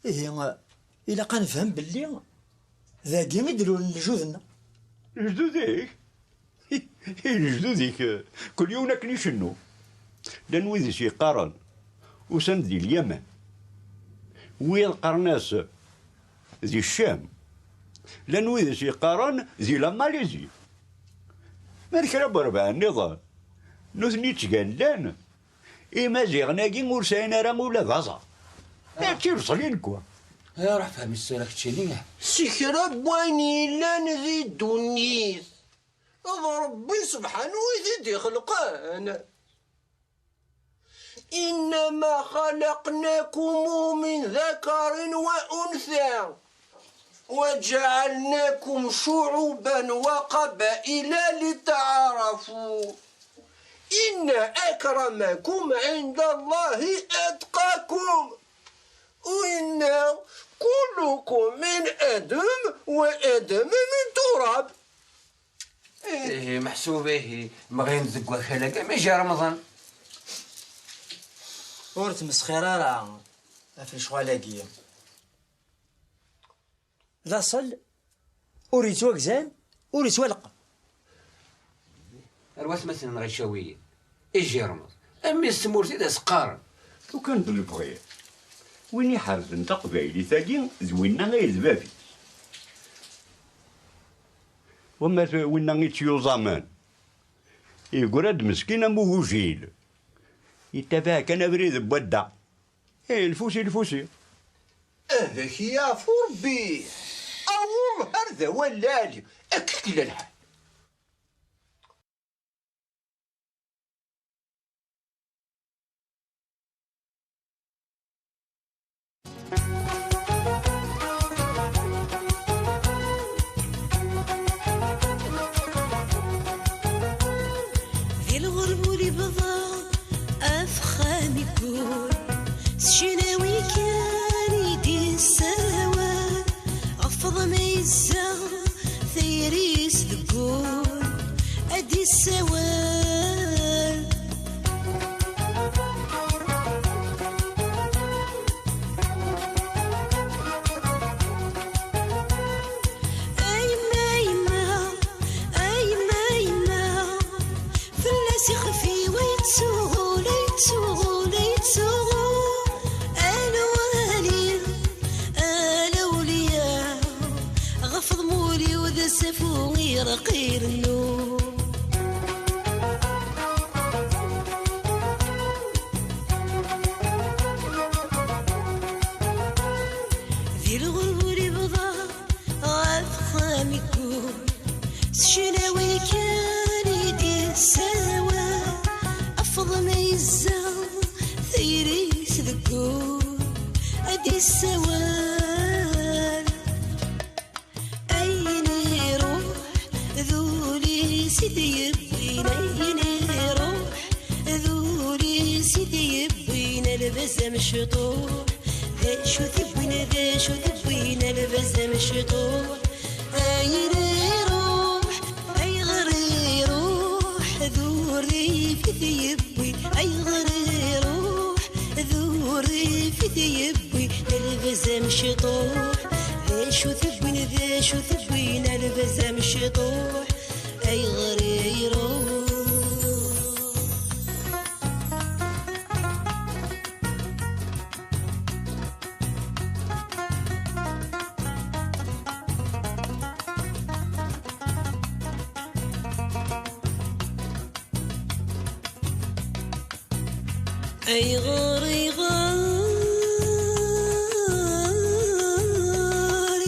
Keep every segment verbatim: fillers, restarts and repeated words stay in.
Ihi, ilaq ad nefhem belli dagi i d-lulen lejdud-nneɣ. Lejdud-ik? Lejdud-ik, kul yiwen akken icennu. Llan wid i s-yeqqaren usan-d di Lyaman, wiyaḍ qqaren-as di Ccam, llan wid i s-yeqqaren di la Malaisie. Ma d kra n werbaɛ nniḍen, nutni ttgallan. Imaziɣen-agi ur sɛin ara ula d aẓar. D tireṣlin kan. Ruḥ fhem ssura keččini. Si kra n wayen yellan di ddunit, d Ṛebbi subḥanu i t-id-ixelqen. إنما خلقناكم من ذكر وأنثى وجعلناكم شعوبا وقبائل لتعارفوا إن أكرمكم عند الله أتقاكم إن كلكم من آدم وآدم من تراب. Ihi, meḥsub ihi, mɣin deg wakal-agi, mi ija Remḍan. Ur tmesxir ara ɣef lecɣal-agi. D aṣel ur yettwagzan, ur yettwaleqqem. Ar watmaten n Ɣicawiyen, ijirmeḍ, a mmi-s tmurt i d as-qqaren. Lukan d lebɣi, win iḥerzen taqbaylit-agi d winna ay d bab-is. Wamma t-, winna i tt-yuẓamen, yeggra-d meskin am ugujil, yettabaɛ kan abrid n wadda. Eh, lfusi, lfusi. Ad ak-yeɛfu Rebbi. Awḍ ar d awal lɛali, akka i k-illa lḥal. Di lɣerba ur ibḍa, afexxam iggur, s ccnawi kan i d-yessawal, ɣef uḍma yezza, tayri-s deg wul, ad d-yessawal. A yemma, a yemma, a yemma, a yemma, fell-as ixef-iw ay yettsuɣul, ay yettsuɣul, ay yettsuɣul. A lwali, a lawliya, ɣef ḍmul-iw d asafu ireqq irennu. Di lɣerba ur ibḍa, ɣef uxxam iggur, s ccnawi kan i d-yessawal, afḍem yezza, tayri-s deg wul, ad d-yessawal. Ayen iruḥ d ul-is i t-yewwin, ayen iruḥ d ul-is i t-yewwin, a lbaz amecṭuḥ, d acu t-wwin, d acu t-wwin, a lbaz amecṭuḥ. Ayen iruḥ, ayɣer iruḥ, d urrif i t-yewwin, ayɣer iruḥ, d urrif i t-yewwin, a lbaz amecṭuḥ, d acu t-wwin, d acu t-wwin, a lbaz amecṭuḥ, ayɣer iruḥ. Ayɣer, ayɣer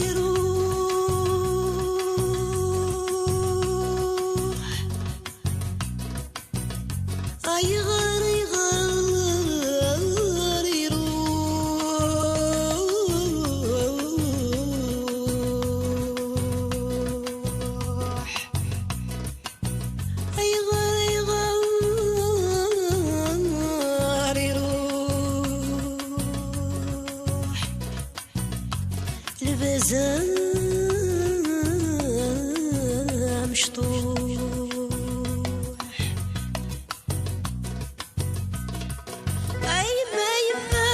iruḥ? Ayɣer, ayɣer iruḥ? Ayɣer, ayɣer iruḥ? Lbaz amecṭuḥ. A yemma, a yemma,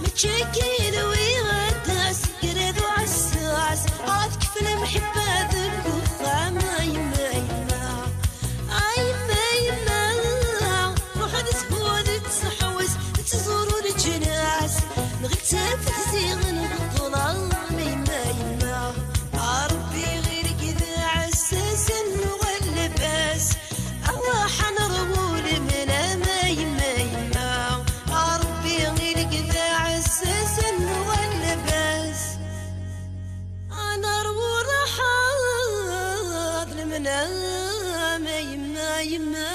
mačči akka i nwiɣ, Ziɣen beṭṭleɣ, yemma, yemma. Ṛebbi ɣir-k d aɛessas n uɣelbas. Awaḥ ad nerwul menam, yemma, yemma. Ṛebbi ɣir-k d aɛessas n uɣelbas. Ad nerwul raḥat lemnam, yemma, yemma.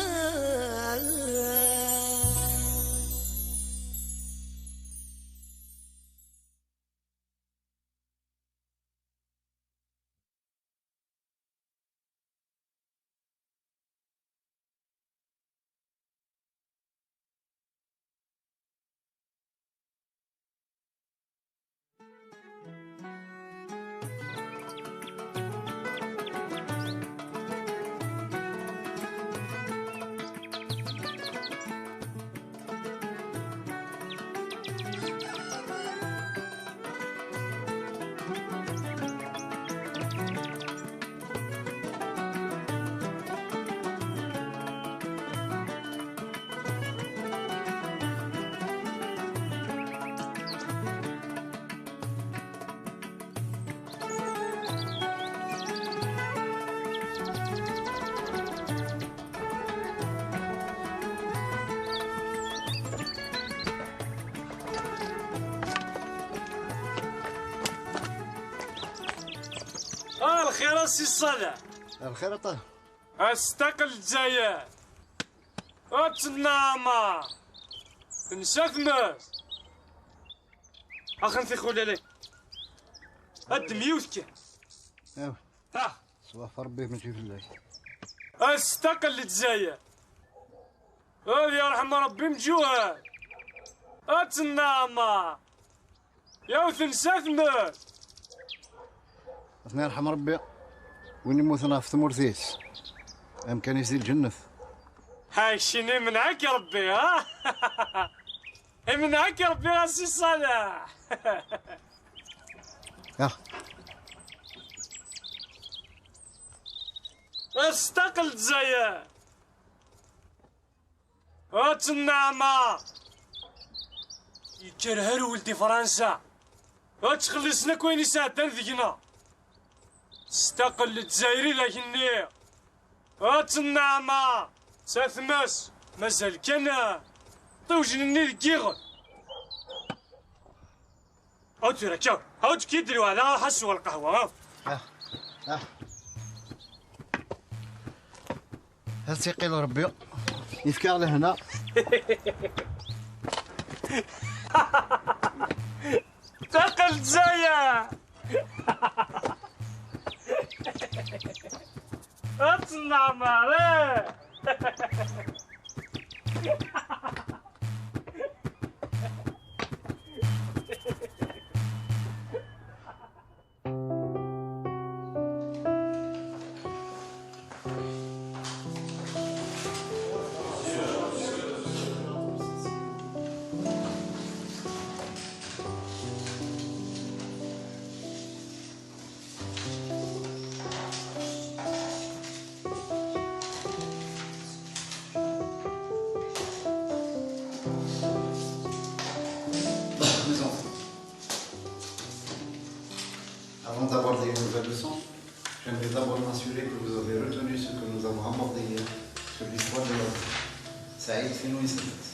Ah, lxir a Si Ṣaleḥ. Lxir a Ṭaher. Astaq n Lezzayer. Ad tennaɛmer. Tensa tmes. Axen tixulal-agi. Ad d-m yiwet kan. Aw. Ha. Ṣṣwab Ṛebbi mačči fell-ak. Astaq n Lezzayer. Ad yerḥem Ṛebbi mǧuher. Ad tennaɛmer. Yaw tensa tmes. Ad ten-yerḥem Ṛebbi. Win yemmuten ɣef tmurt-is, amkan-is di lǧennet. Ḥaci, imenɛek Ṛebbi, ha? Imenɛek Ṛebbi a Si Ṣaleḥ. Ah. Astaq n Lezzayer. Ad tennaɛmer. Yekker herwel di Fransa. Ad ttxellisen akk ayen isɛeddan deg-neɣ. Staq n Lezzayer i d ak-nniɣ. Ad tennaɛmer. Sa tmes. Mazal kan, ah, ṭiwjen-nni deg yiɣed. Aw tura, ččaw. Aw, ǧǧet-iyi-d lweɛda, ad ḥasseɣ lqahwa, aw. Ah, ah. Ad tt-iqqil Ṛebbi. Yefka lehna. Taqel Zaya. Ad tenneɛmer, eh. Mes enfants, avant d'aborder une nouvelle leçon, j'aimerais d'abord m'assurer que vous avez retenu ce que nous avons abordé hier sur l'histoire de l'Algérie. Saïd, fais-nous une synthèse.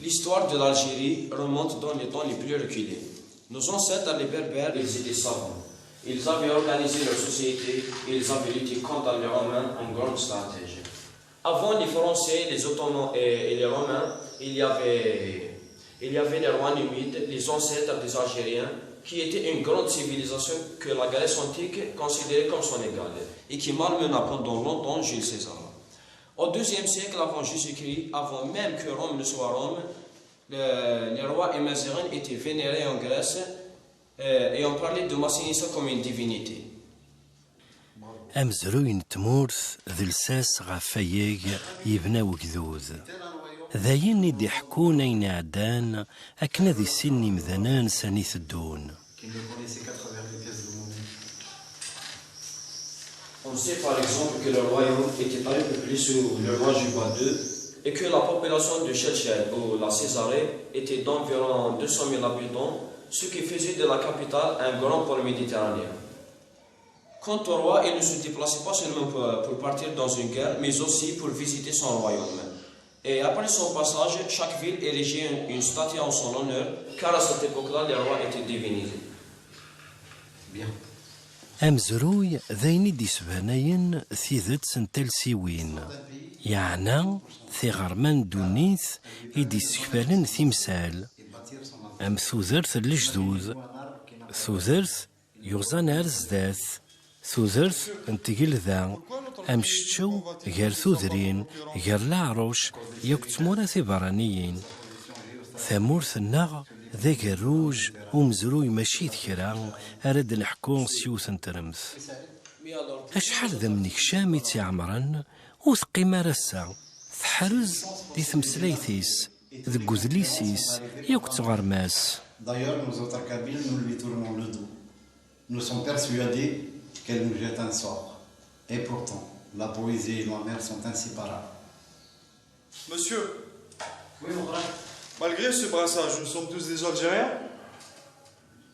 L'histoire de l'Algérie remonte dans les temps les plus reculés. Nos ancêtres, les Berbères, ils étaient savants. Ils avaient organisé leur société et ils avaient lutté contre les Romains en grande stratégie. Avant les Français, les Ottomans et, et les Romains, il y avait, il y avait les rois numides, les ancêtres des Algériens, qui étaient une grande civilisation que la Grèce antique considérait comme son égale et qui malmena pendant longtemps Jules César. Au deuxième siècle avant Jésus-Christ, avant même que Rome ne soit Rome, le- les rois et Mazarin étaient vénérés en Grèce, euh, et on parlait de Masinissa comme une divinité. Amezruy n tmurt d lsas ɣef wayeg yebna wegdud. D ayen i d-iḥekkun ayen iɛeddan akken ad issinen imdanen sani teddun. Qui ne connaissait qu'à travers les pièces de monnaie. On sait par exemple que le royaume était très peuplé sous le roi Juba deux. Et que la population de Chelchel ou la Césarée était d'environ deux cent mille habitants, ce qui faisait de la capitale un grand port méditerranéen. Quant au roi, il ne se déplaçait pas seulement pour, pour partir dans une guerre, mais aussi pour visiter son royaume. Et après son passage, chaque ville érigeait une, une statue en son honneur, car à cette époque-là, les rois étaient divinisés. Amezruy d ayen i d-isbanayen tidet n talsiwin, yeɛna tiɣerma n ddunit i d-issekfalen timsal, am tudert n lejdud, tudert yuẓan ar zdat, tudert n tgelda, amceččew gar tudrin, gar leɛruc yakk d tmura tiberraniyin. Tamurt-nneɣ d agerruj umezruy, mačči d kra ara d-neḥku s yiwet n tremt. Acḥal d amnekcam i tt-iɛemren, ur teqqim ara ass-a, teḥrez di tmeslayt-is, deg udlis-is yakk d tɣerma-s. D'ailleurs, nous autres Kabyles, nous lui tournons le dos. Nous sommes persuadés qu'elle nous jette un sort. Et pourtant, la poésie et la mer sont inséparables. Monsieur, malgré ce brassage, nous sommes tous des Algériens.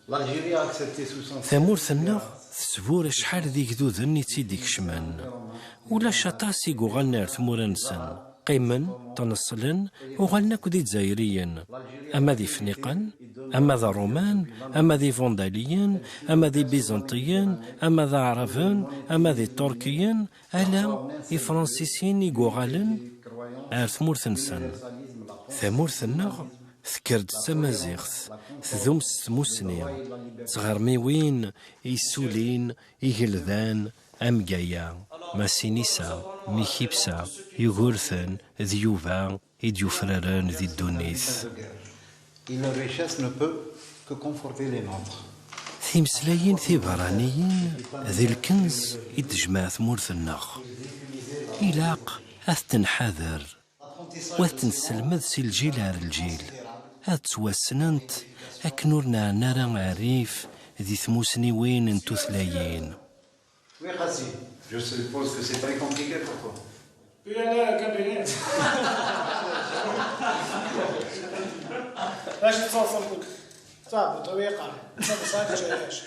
L'Algérie a accepté sous son Tamurt-nneɣ tesbur acḥal d igduden i tt-id-ikecmen. Ulac aṭas i yuɣalen ar tmura-nsen. Qqimen, ṭneṣlen, uɣalen akk d Izzayriyen. Ama d Ifniqen, ama d Ṛuman, ama d Ivundaliyen, ama d Ibizanṭiyen, ama d Aɛraben, ama d Iṭurkiyen, ala Ifransisen i yuɣalen ar tmurt-nsen. Tamurt-nneɣ tekker-d d tamaziɣt, tdum s tmussni, d tɣermiwin yessulin igeldan am Gaya, Masinisa, Mikipsa, Yugurten, d Yuba i d-yufraren di ddunit. Et leur richesse ne peut que conforter les nôtres. Timeslayin tiberraniyin d lkenz i d-tejmeɛ tmurt-nneɣ. Ilaq ad t-nḥader, u ad t-nesselmed si lǧil ar lǧil, ad ttwassnent akken ur nɛenni ara rrif di tmusniwin n tutlayin. Oui, Khassi, je suppose que c'est très compliqué pour toi. Puis il y en a un cabinet. Là, je te sens sans doute. Ça, vous trouvez quand même. Ça, vous savez que j'ai lâché.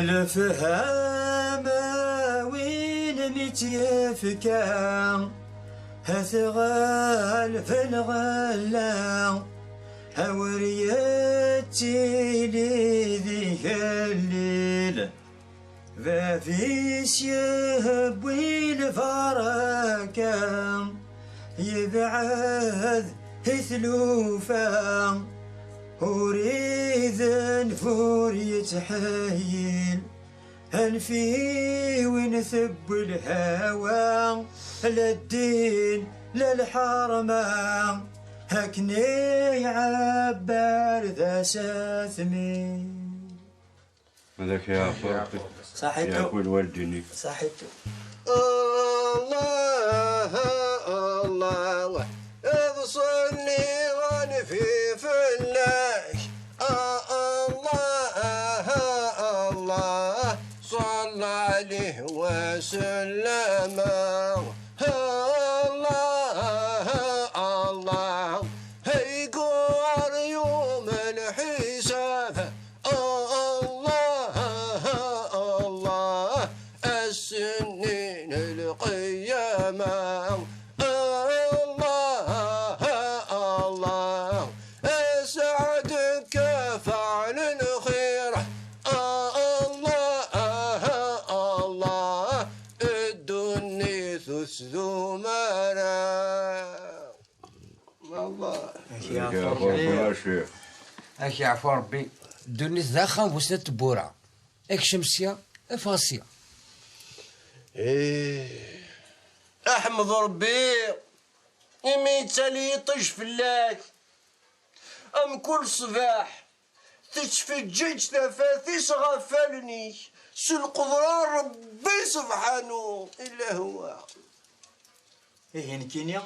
Lefhama win mi tt-yefka, tɣelb lɣella, awer yettili d igellil. Bab-is yewwi lbaraka, yebɛed i tlufa, ur idenb ur yettḥeyyil. Anef i win tewwi lhawa, la ddin la lḥerma, akken i iɛebber d asatmi. هذاك يعفو ربي. صحيتو. يعفو الوالدين. صحيتو. الله الله، اضصني غنفي فلاك. الله الله، صلى عليه وسلم. الله الله، هيقور يوم الحساب. الله الله، السنين القيامة. الله الله، اسعدك فعل الخير. الله الله، الدنيا تسدو مرا. الله. يعفو ربي. Ak yeɛfu Rebbi. Ddunit d axxam bu snat tewwura. Ekcem sya, ffeɣ sya. Ih, aḥmed Rebbi, imi yettali yiṭij fell-ak, am kul ṣṣbeḥ, tettfeǧǧiǧ tafat-is ɣef wallen-ik, s lqedra n Rebbi subḥanu, illa huwa. Ihi nekkini,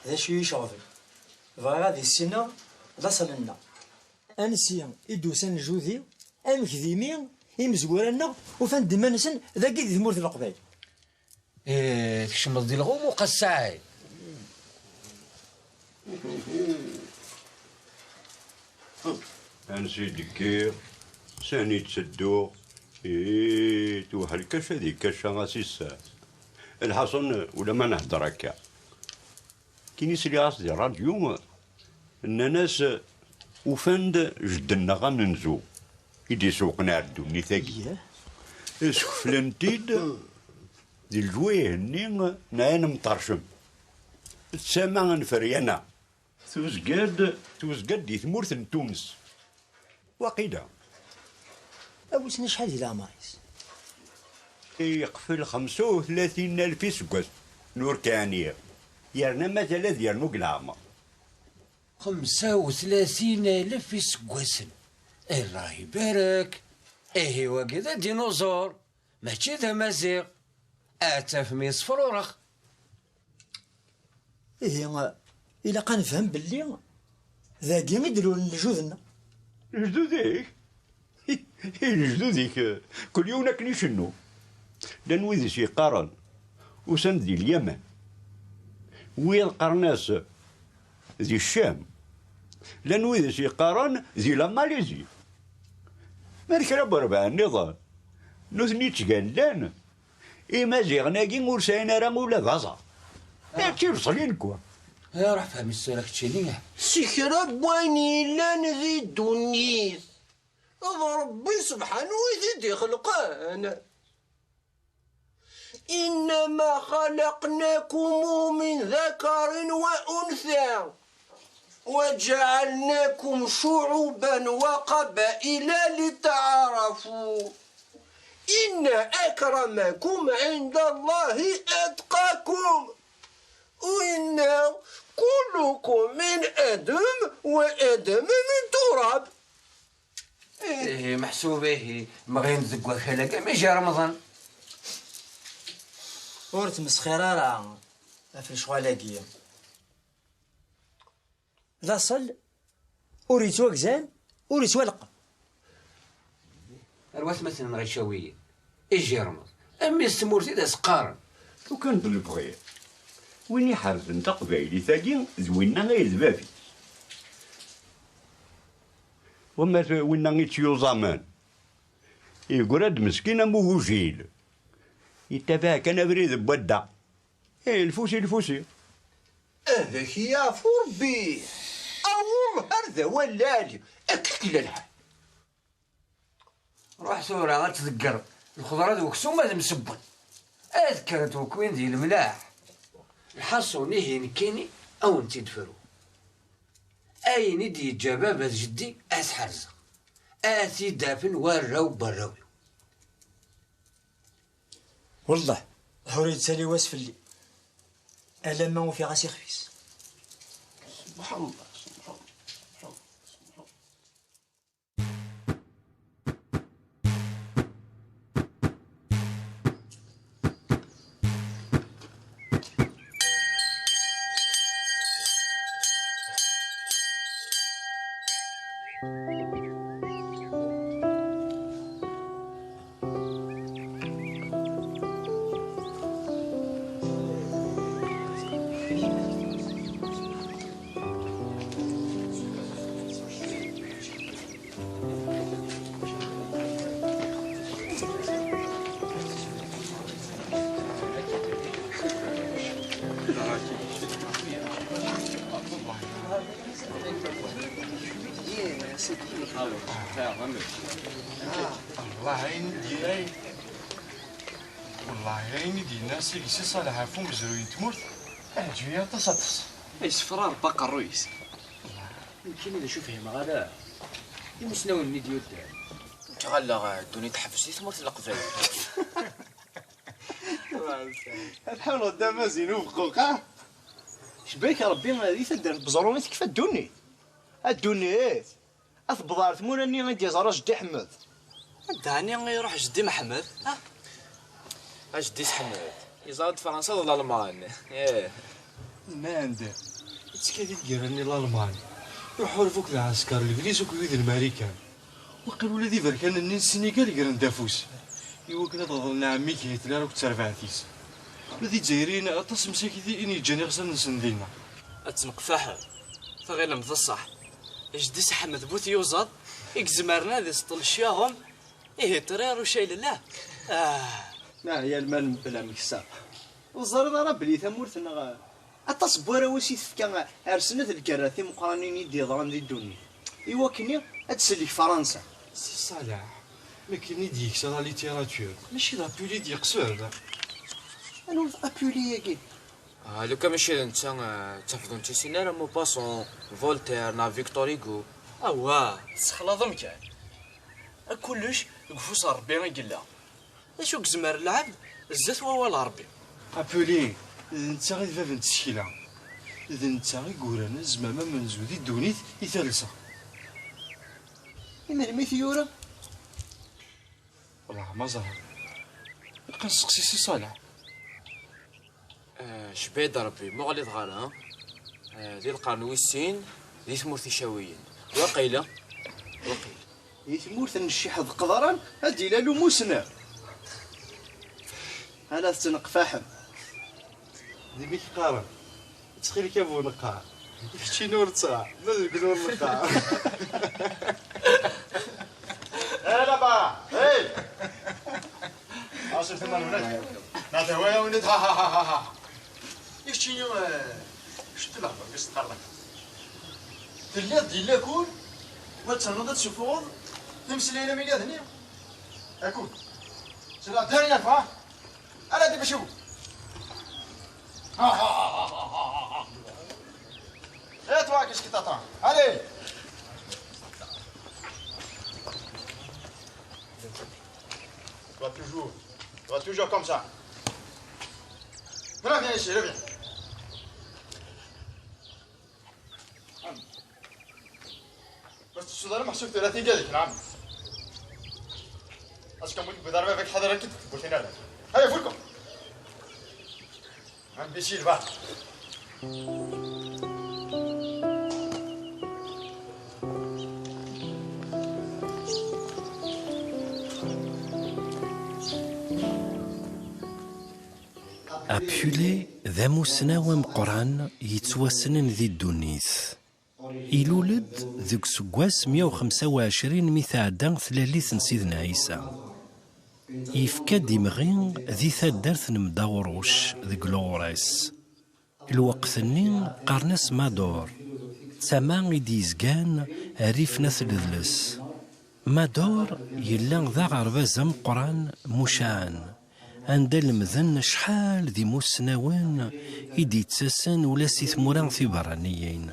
d acu i yi-iceɣben? Bɣiɣ ad issineɣ laṣel-nneɣ. Ansi i d-usan lǧud-iw, amek d imi imezwura-nneɣ ufan-d iman-nsen dagi di tmurt n Leqbayel. Eh, tkecmeḍ di lɣum uqassaɛi. Ansi d-kkiɣ, sani ttedduɣ, ih, tuḥelkac ad ikkac a sissa. Lḥaṣun, ulamma nhedder akka. Kini sliɣ-as di ṛṛadyu, nnan-as, ufan-d jedden-nneɣ amenzu i d-isewqen ar ddunit-agi. Skeflen-t-id di leǧwayeh-nni n Ɛin Mṭercem, d tama n Feryana. Tuzga-d, tuzga-d di tmurt n Tunes. Waqila. A wissen acḥal di leɛmer-is? Yeqfel xemsa u tlatin alef iseggasen ur k-ɛniɣ, yerna mazal ad yernu deg leɛmer. Xemsa u tlatin alef iseggasen. Allah ibarek. Ihi wagi d adinuẓur, mačči d amaziɣ. Ad tafem yesfrurex. Ihi, ilaq ad nefhem belli dagi i d-lulen lejdud-nneɣ. Lejdud-ik? I lejdud-ik, kul yiwen akken icennu. Llan wid i s-yeqqaren usan-d di Lyaman, wiyaḍ qqaren-as di Ccam, llan wid i s-yeqqaren di la Malaisie. Ma d kra n werbaɛ nniḍen, nutni ttgallan. Imaziɣen-agi ur sɛin ara ula d aẓar. Ah. D tibeṣlin, kwa. Ruḥ fhem isura keččini. Si kra n wayen yellan di ddunit, d Ṛebbi sebḥanu i t-id-ixelqen. إنما خلقناكم من ذكر وأنثى وجعلناكم شعوبا وقبائل لتعارفوا إن أكرمكم عند الله أتقاكم وإن كلكم من آدم وآدم من تراب. Ihi, meḥsub, ihi, mɣin-d deg wakal-agi, mi ija Remḍan. Ur tmesxir ara ɣef lecɣal-agi. Laṣel, ur yettwagzam, ur yettwaleqqem. Ar watmaten-nneɣ icawiyen, ijirmeḍ, a mmi-s tmurt i d as-qqaren. Lukan d lebɣi, win iḥerzen taqbaylit-agi d winna ay d bab-is. Wamma d winna i tt-yuẓamen, yeggra-d meskin am ugujil, yettabaɛ kan abrid n wadda. Eh, lfus i lfus-iw. Ad ak-yeɛfu Rebbi. Awḍ ar d awal lɛali, ad k-kla lḥal. Ruḥ tura ad tdegger lxeḍra d weksum ad msewwen. Ad kkrent wekwin di lemlaḥ. Lḥaṣun, ihi nekkini ad wen-tt-id-fruɣ. Ayen i d-yeǧǧa baba d jeddi ad t-ḥerzeɣ. Ad t-id-afen warraw n warraw-iw. Wellah, ur yettali wass fell-i alamma ufiɣ-as ixef-is. Subḥan Allah, subḥan Allah, subḥan Allah. Wellah, ayen i d-yenna, wellah, ayen i d-yenna Sidi Si Ṣaleḥ ɣef umezruy n tmurt, iɛǧeb-iyi aṭas, aṭas. Yessefra Rebbi aqerruy-is. Nekkini d acu fhimeɣ ara imusnawen-nni d-yuddan. Nekk ɣalleɣ, eh, ddunit teḥbes di tmurt n Leqbayel. Ad ḥawleɣ d amazin ubeqquq, ah? Cebba-k Rebbi di taddart n Beẓru i tekfa ddunit. A ddunit! Ad tewweḍ ɣer tmura-nni i d-yeẓra Jeddi Ḥmed. Anda ɛni i iruḥ Jeddi Meḥmed? Ah? A Jeddi Ḥmed, yeẓra-d Fransa d Lalman. Ih. Nnan-d, Ttekka di tgara-nni n Lalman, iḥureb akk d lɛesker n Legliz akked wid n Marikan. Waqil ula d iberkanen-nni n Sinigal gren-d afus i wakken ad ɣeḍlen ɛemmi-k Hitler akked terbaɛt-is. Ula d Izzayriyen aṭas msakit i n-yeǧǧan iɣsan-nsen dinna. Ad tneqfaḥem, tɣilem d ṣṣeḥ. Jeddi-s Ḥmed bu tyuzaḍ i izemren ad iseṭṭel ccyaḍen i Hitler ucayel llah. Ah. Neɛya lmal mebla ameksa. Ur teẓriḍ ara belli tamurt-nneɣ aṭas n warraw-is i tefka ar snat lgerra timeqqranin i d-yeḍran di ddunit, i wakken ad tsellek Fransa. Si Ṣaleḥ, mi akken i d-yeksa la littérature, mačči d Apulée i d-yeqsed. Anwa d Apulée-agi? Ah, lukan mačči d netta, ah, ttafḍen ur tt-issin ara Maupassant, Voltaire neɣ Victor Hugo. Awah, tessexlaḍem kan. A kullec deg ufus n Ṛebbi i yella. D acu i yezmer lɛebd zdat wawal n Ṛebbi? Apulée, d netta i d bab n tsekla. D netta i yuran azmam amenzu di ddunit i talsa. I melmi i t-yura? Wellah ma ẓriɣ. Ilaq ad nesteqsi Si Ṣaleḥ. Ah, cebba-d Ṛebbi, muɣel-it ɣer, ah, di lqern wis sin, di tmurt Icawiyen. Waqila, waqila. Di tmurt n Cciḥ d Qeḍran, ad d-ilal umusnaw. Ala tettneqfaḥem. D mi k-qqaren, ttxil-k a bu neqqar. Keččini ur ttɣar, ma d deg ur neqqar. Hé là-bas, hé. Ah, c'est fait mal, là. Non, t'es, ouais, on est, ha, ha, ha, ha, ha. Keččini, euh, je te la, je te la. Telliḍ di lakul, wa tennuḍ ad tsufuɣeḍ imeslayen am ilad-nni. Écoute, c'est la dernière fois. Allez, dépêchez-vous. Et toi, qu'est-ce qui t'attend? Allez. Tu vas toujours, tu vas toujours comme ça. Reviens ici, reviens. بس السودان محسوب ثلاثين قال لك نعم. اش كان ممكن بدار ما فيك حضر كنت قلت لنا. هيا فولكم. عم بيشيل بقى. Apulée d amussnaw ameqqran yettwassnen di ddunit. Ilul-d deg useggas meyya u xemsa u ɛecrin mi tɛedda tlalit n Sidna Ɛisa. Yefka-d imɣi di taddart n Mdawruc deg Luɣres. Lweqt-nni qqaren-as Madur, d tama i d-yezgan rrif n At Ledles. Madur yella d aɣerbaz ameqqran mucaɛen, anda lemden acḥal d imussnawen i d-yettasen ula si tmura tiberraniyin.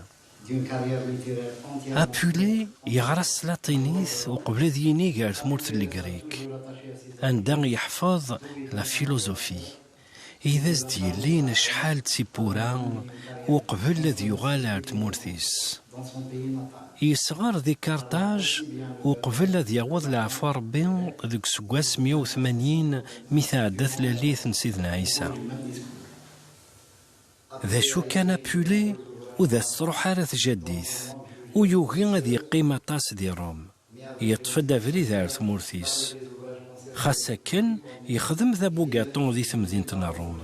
Apulée yeɣra s tlaṭinit uqbel ad yinig ar tmurt n Legrik, anda yeḥfeḍ la philosophie, i d as-d-yellin acḥal d tiwwura uqbel ad yuɣal ar tmurt-is. Yesɣer di Karṭaj uqbel ad yaweḍ leɛfu n Ṛebbi deg useggas meyya u tmanyin mi tɛedda tlalit n Sidna Ɛisa. D acu kan, Apulée ur d as-truḥ ara tjaddit, ur yugi ad yeqqim aṭas di Ṛum. Yeṭṭef-d abrid ar tmurt-is. Xas akken, yexdem d abugaṭu di temdint n Ṛum.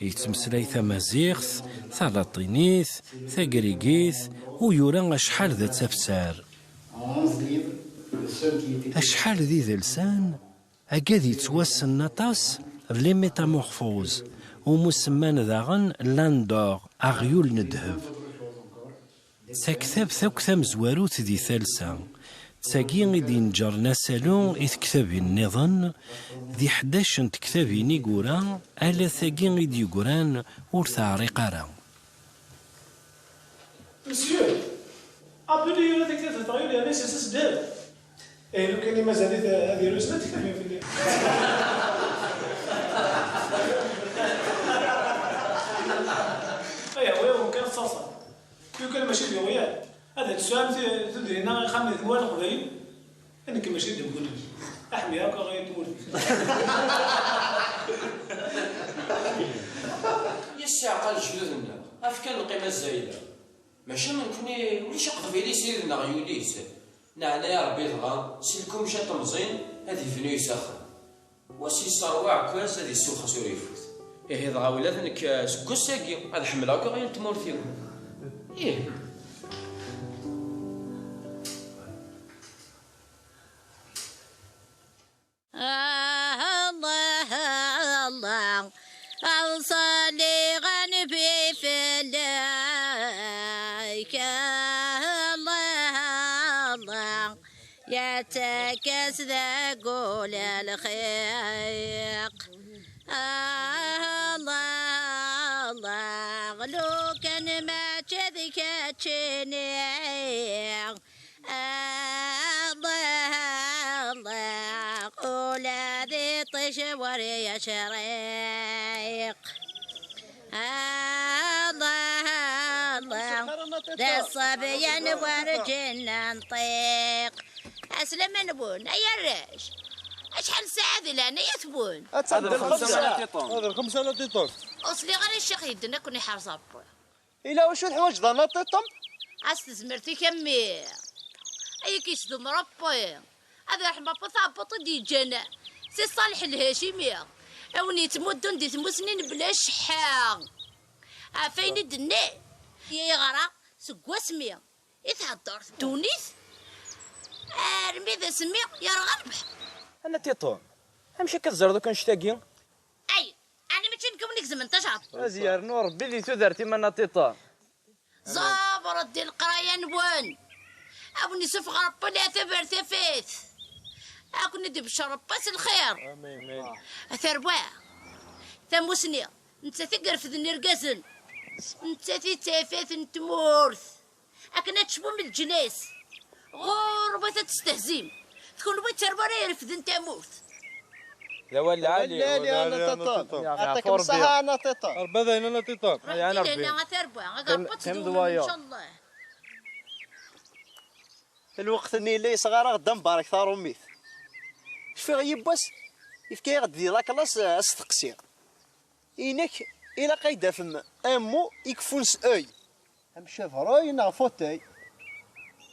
Yettmeslay tamaziɣt, talaṭinit, tagrigit, u yura acḥal d atafsar. Acḥal d idelsan, agad yettwassnen aṭas, Les Métamorphoses, umi semman daɣen L'Âne d'or, Aɣyul n ddheb. D taktabt akk tamezwarut di talsa. D tagi i d-inǧren asalu i tektabin nniḍen, di ḥdac n tektabin i yura, ala tagi i d-yeggran ur teɛriq ara. Monsieur, Apulée yura taktabt ɣef Aɣyul yerna yessers-as ddheb. Eh, lukan i mazal-it ad iru snat tektabin fell-i. Aya, wa yawen kan tettaḍsa. Lukan mačči d iɣyal, ad tesɛum ti-, tudrin-a, ixxamen di tmura n Leqbayel, nekk mačči d amguni. Aḥmi akk aɣyul n tmurt. Yesseɛqal lejdud-nneɣ, af kan lqima zzayda. Maca nekkni ulac aqbayli srid neɣ yuli-t. Neɛna ya Ṛebbi dɣa, s lkumec ad temẓin, ad yebnu yes axxam. Wa s yesserwa aɛekkaz ad yessewxes ur ifut. Ihi dɣa ula d nekk, eh, seg wass-agi ad ḥemmleɣ akk yal tmurt-iw. Ih. Ah, Allah, Allah, a Lṣali ɣanbi fell-ak. Allah, Allah, yettak-as deg ul lxiq. Ah, Allah, Allah, lukan mačči d keččini. Allah, Allah, ula d iṭij ur yecriq. Allah, Allah, d ṣṣebyan werǧin nenṭiq. Ɛeslama-nwen, ay arrac. Acḥal ssaɛa di leɛnaya-twen? Ad d-xemsa. Ad d-xemsa n tiṭṭun. Ur sliɣ ara i ccix yedden akken iḥerz Ṛebbi. Ila wacu teḥwaǧeḍ a Naṭiṭem? As tezmert-ik a mmi. Ay k-yesdum Ṛebbi. Ad irḥem Ṛebbi taɛebbuṭ i d-yeǧǧan si Ṣaleḥ Lhacimi. A win yettmuddun di tmusni n bla cceḥḥa. Ɣef ayen i d-nni, yeɣra seg wasmi i thedder ddunit armi d asmi yerɣa lbeḥr. A Naṭiṭem, amek akka teẓriḍ akk annect-agi? Ay, ɛni mačči nekk i wen-igezmen tajɛeḍ? Ad yernu Ṛebbi di tudert-im a Naṭiṭem. Ẓebret di leqraya-nwen. A wen-isufeɣ Ṛebbi leɛtab ar tafat. A ken-id-ibeccer Ṛebbi s lxir. A tarwa, tamusni, nettat i irefden irgazen. Nettat i d tafat n tmurt. Akken ad tecbum leǧnas. Ɣurwat ad testehzim. D kunwi d tarwa ara irefden tamurt. D awal lɛali. Lɛali a Naṭiṭem. Yeɛṭikem ṣṣeḥḥa a Naṭiṭem. Ṛebbi ad ayen a Naṭiṭem. Ṛebbi lehna a tarwa. Ad iṛebbu ad tdum incallah. Lweqt-nni yella yesɣar-aɣ-d ambarek taṛumit. Cfiɣ yiwwas yefka-yaɣ-d di la classe asteqsi. Inek ilaq ad d-tafem un mot i yeffun s œil. Amcabruy neɣ fauteuil.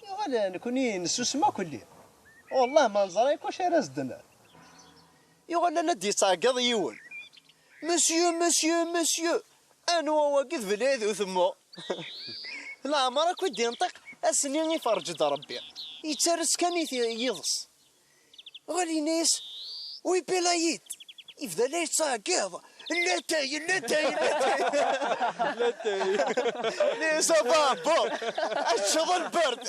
Yuɣal nekkni nessusem akk-lli. Wallah ma neẓra yakk acu ara s-d-nerr. Yuɣal la d-yettɛeggiḍ yiwen. Monsieur, monsieur, monsieur. Anwa wagi d Belɛid Utemmu? Leɛmer akk i d-yenṭiq, ass-nni iferreǧ-d Ṛebbi. Yettarra-tt kan i t-, yiḍes. Ɣer yenna-yas, oui, Belɛid. Yebda la yettɛeggiḍ. Latay, latay, latay. Latay. Nni-as, a Ṛebbi, ad teččeḍ lberd.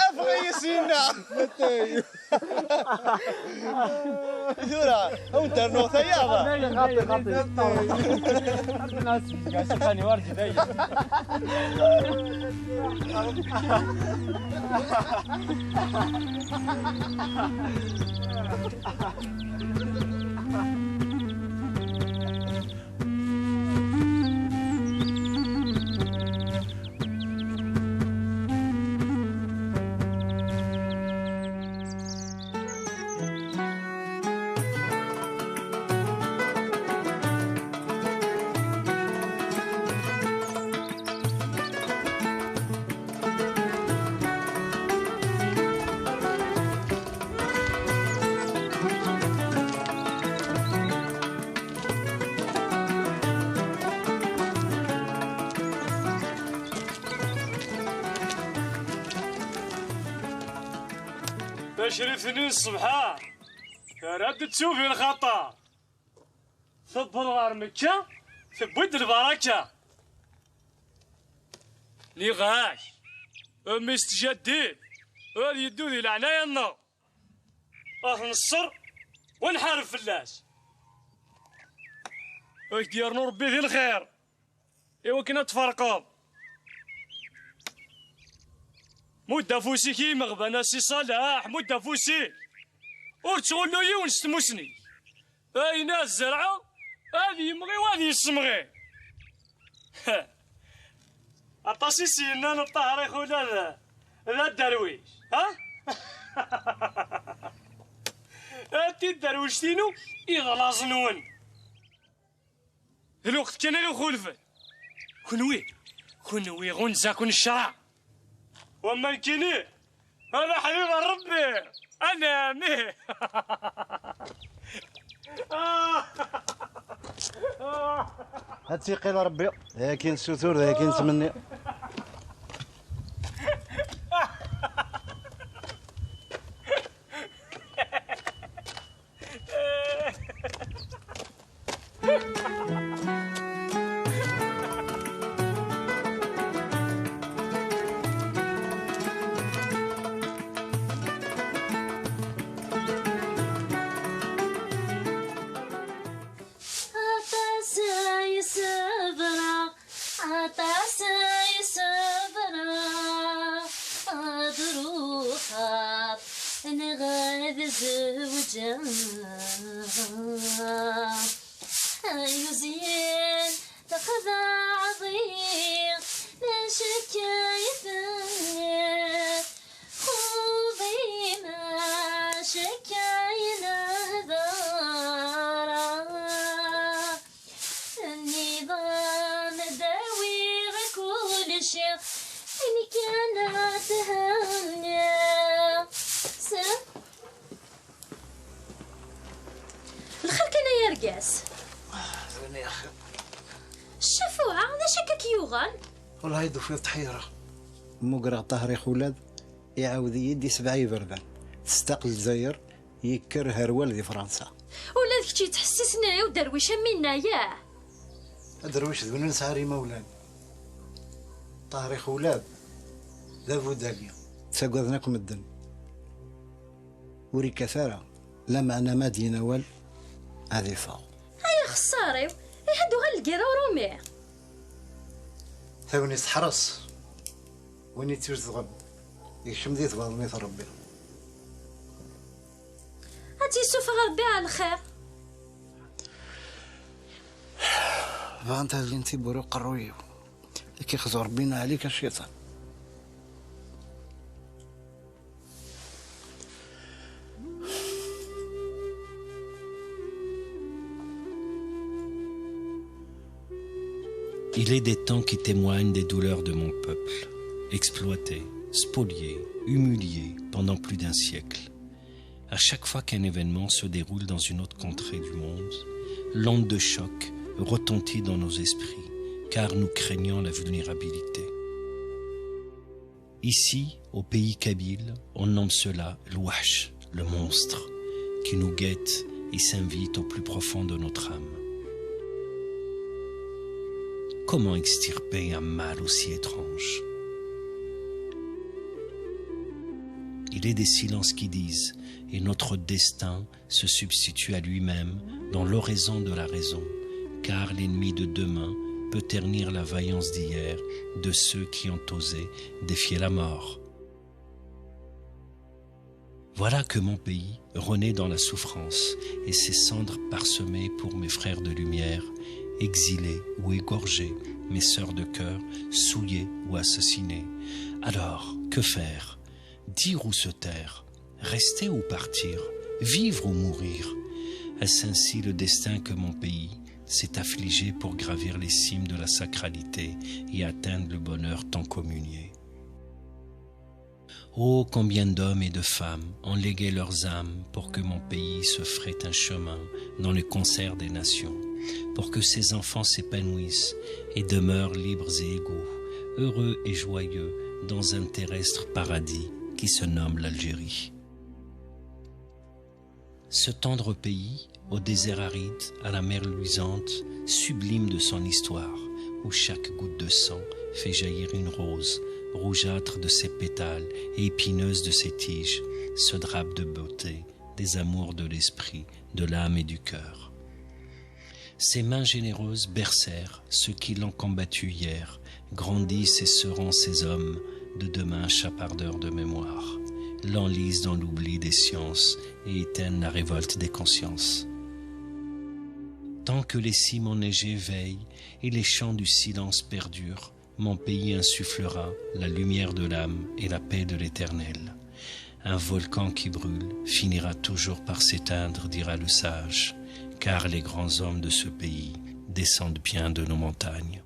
Afeɣ-iyi syenna. Latay. Tura, a wen-d-rnuɣ tayaḍ. Xaṭi, xaṭi. Xaṭi, xaṭi. Tacrirt-nni n ṣṣbeḥ-a terra-d ttub i lxaṭer. Tewweḍ ɣer Mekka, tewwi-d lbaraka. Nniɣ-ak, mmi-s n tjaddit, ad yeddu di leɛnaya-nneɣ. Ad t-neṣṣer, wa nḥareb fell-as. Ad k-d-yernu Ṛebbi di lxir, i wakken ad tferqeḍ. Mudd afus-ik i yimeɣban, a Si Ṣaleḥ, mudd afus-ik. Ur ttɣullu yiwen s tmusni. Ayen ad zerɛeɣ, ad yemɣi, ad yessemɣi. Aṭas i s-yennan Ṭaher i xula d, d aderwic, ha? A tiderwict-inu, iḍ laẓ-nwen. D lweqt kan ara ixulfen. Kenwi, Kunwi ɣunza-ken ccṛeɛ. Wamma nekkini, ana ḥbib n Ṛebbi. Ana mi. Ad tt-iqqil Ṛebbi. D ayen i nessutur, d ayen i nettmenni. Aṭas ay ṣebreɣ, aṭas ay ṣebreɣ, ad ruḥeɣ neɣ ad zewǧeɣ. Ay uzyin, texdeɛḍ-i, maca akka i tenniḍ, xuḍi, maca akka i nehḍeṛ. Nniḍen dawiɣ kulci, ayen kan ad thenniḍ. Lxir kan ay argaz. D win i axir. Ccafuɛa, d acu akka k-yuɣen? Wellah i d-tufiḍ tḥeyṛeɣ. Mmugreɣ Ṭaher Ixulad, iɛawed-iyi-d isebɛa iberdan. Testaq Lezzayer, yekker herwal di Fransa. Ula d kečč yettḥessisen i uderwic am winna, yah? Aderwic d win ur nesɛi ara imawlan. Ṭaher Ixulad d abudali. Ttagaden akk medden. Ur yekkat ara, lameɛna ma d-yenna awal, ad iffeɣ. Ay axeṣṣar-iw! Ih, ad uɣal lgir urumi! Tagnit teḥres, win i tt-izedɣen, yekcem di tbaḍnit n Ṛebbi. Ad tt-yessufeɣ Ṛebbi ɣer lxir. Bɣant ad lint tiwwura uqerruy-iw. Ad k-ixzu Ṛebbi, neɛlik a cciṭan. Il est des temps qui témoignent des douleurs de mon peuple, exploité, spolié, humilié pendant plus d'un siècle. À chaque fois qu'un événement se déroule dans une autre contrée du monde, l'onde de choc retentit dans nos esprits, car nous craignons la vulnérabilité. Ici, au pays kabyle, on nomme cela l'wahch, le monstre, qui nous guette et s'invite au plus profond de notre âme. Comment extirper un mal aussi étrange ? Il est des silences qui disent, et notre destin se substitue à lui-même dans l'oraison de la raison, car l'ennemi de demain peut ternir la vaillance d'hier de ceux qui ont osé défier la mort. Voilà que mon pays renaît dans la souffrance et ses cendres parsemées pour mes frères de lumière, exilés ou égorgés, mes sœurs de cœur, souillées ou assassinées. Alors, que faire ? Dire ou se taire ? Rester ou partir ? Vivre ou mourir ? Est-ce ainsi le destin que mon pays s'est affligé pour gravir les cimes de la sacralité et atteindre le bonheur tant communié ? Oh, combien d'hommes et de femmes ont légué leurs âmes pour que mon pays se fraye un chemin dans le concert des nations, pour que ses enfants s'épanouissent et demeurent libres et égaux, heureux et joyeux dans un terrestre paradis qui se nomme l'Algérie. Ce tendre pays, au désert aride, à la mer luisante, sublime de son histoire, où chaque goutte de sang fait jaillir une rose, rougeâtre de ses pétales et épineuse de ses tiges, se drape de beauté, des amours de l'esprit, de l'âme et du cœur. Ses mains généreuses bercèrent ceux qui l'ont combattu hier, grandissent et seront ces hommes de demain, chapardeurs de mémoire, l'enlisent dans l'oubli des sciences et éteignent la révolte des consciences. Tant que les cimes enneigées veillent et les chants du silence perdurent, mon pays insufflera la lumière de l'âme et la paix de l'Éternel. Un volcan qui brûle finira toujours par s'éteindre, dira le sage, car les grands hommes de ce pays descendent bien de nos montagnes.